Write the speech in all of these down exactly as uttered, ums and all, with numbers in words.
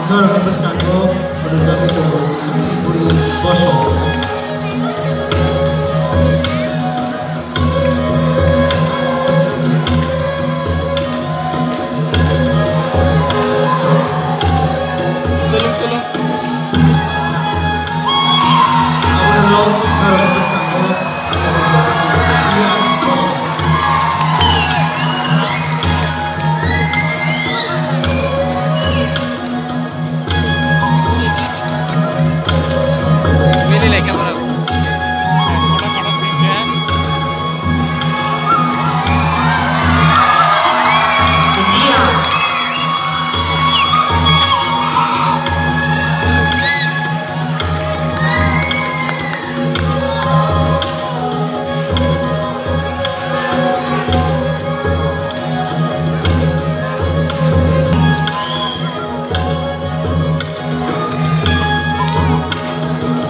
Norokni bwskango phunukjagwi tongo Tripuri Bosong. Tulung, tulung. Abono norokni bwskango Mili lai khe borok.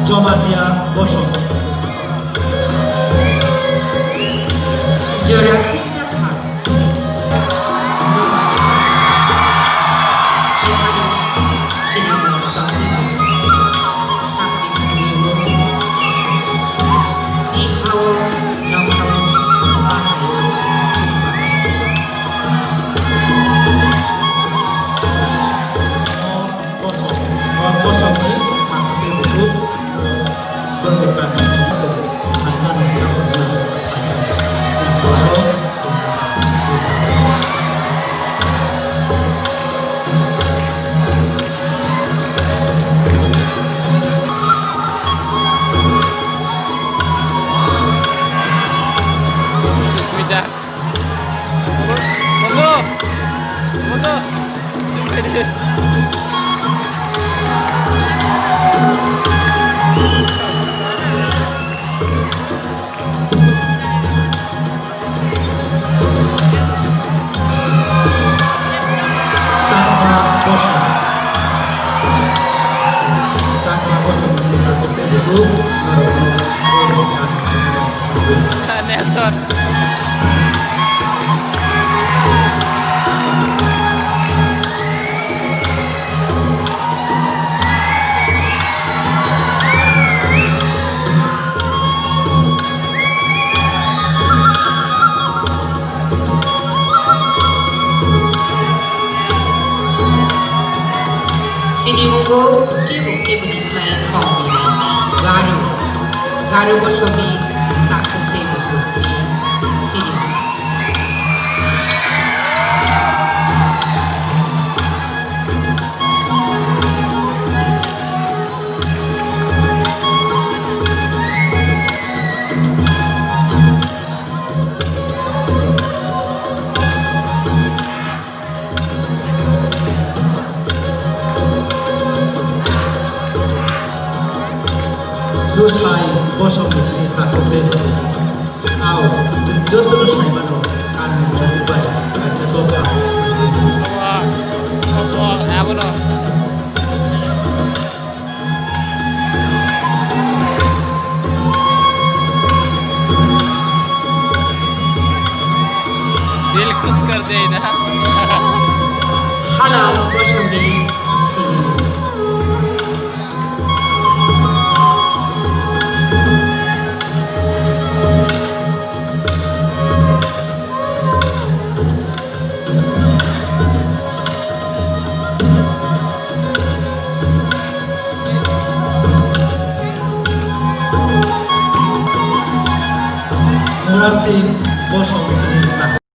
Jamatia Bosong. Jora khikjak ha. Tei ani sinimung tongwi sakni khuriwo. Bihao nokao bahai. Bosong, o bosongni makhuk tei bukhuk, borokni kami se thansa nokni thansa. Susmita. Bondo! Bondo! Chakma Bosong. Chakma Bosong sini takuk tei buku norok no. Nelson. Sini mugo kebo kebo ni slai kong ya. Garu, garu bosomi takuk tei mugo ni sini. Lusai bosong ni sini takuk tei mugo. Ao, chwng jotono sai mano, kanmung chubuk bai kaisa dopha. Abono. Dil khush kar de na. Hala bosong ni sini. Murasing bosong sini.